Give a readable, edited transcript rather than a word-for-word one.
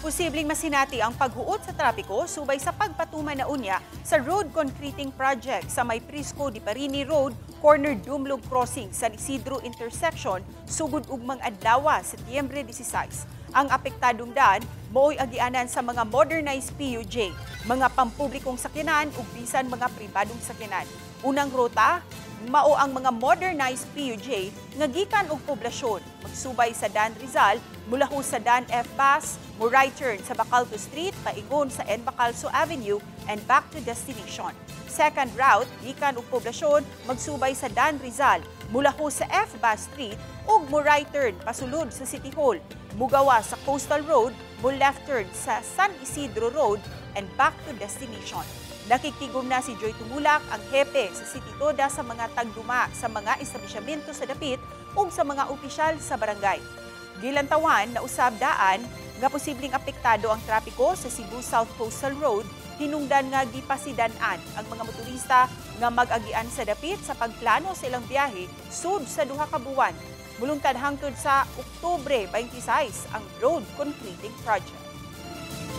Posibleng masinati ang paghuot sa trapiko subay sa pagpatuman na unya sa road concreting project sa may Prisco de Parini Road, corner Dumlog Crossing, San Isidro Intersection, sugod ugmang adlaw, Setyembre 16. Ang apektadong daan mao'y agianan sa mga modernized PUJ, mga pampublikong sakyanan ug bisan mga pribadong sakyanan. Unang ruta mao ang mga modernized PUJ nga gikan og Poblasyon, magsubay sa Dan Rizal, mula ho sa Dan F. Bass, mo right turn sa Bacalto Street paingon sa N. Bacalso Avenue and back to destination. Second route, gikan og Poblasyon, magsubay sa Dan Rizal, mula ho sa F. Bass Street ug mo right turn pasulod sa City Hall, mugawa sa Coastal Road, mo left turn sa San Isidro Road and back to destination. Nakigtigom na si Joy Tumulak, ang hepe sa City Toda, sa mga tagduma sa mga establishmento sa dapit ug sa mga opisyal sa barangay. Gilantawan na usab daan nga posibleng apektado ang trapiko sa Cebu South Coastal Road hinungdan nga gipasidan-an ang mga motorista nga mag-agian sa dapit sa pagplano sa ilang biyahe sud sa 2 ka buwan. Mulungtad hangtod sa Oktubre 26 ang road concreting project.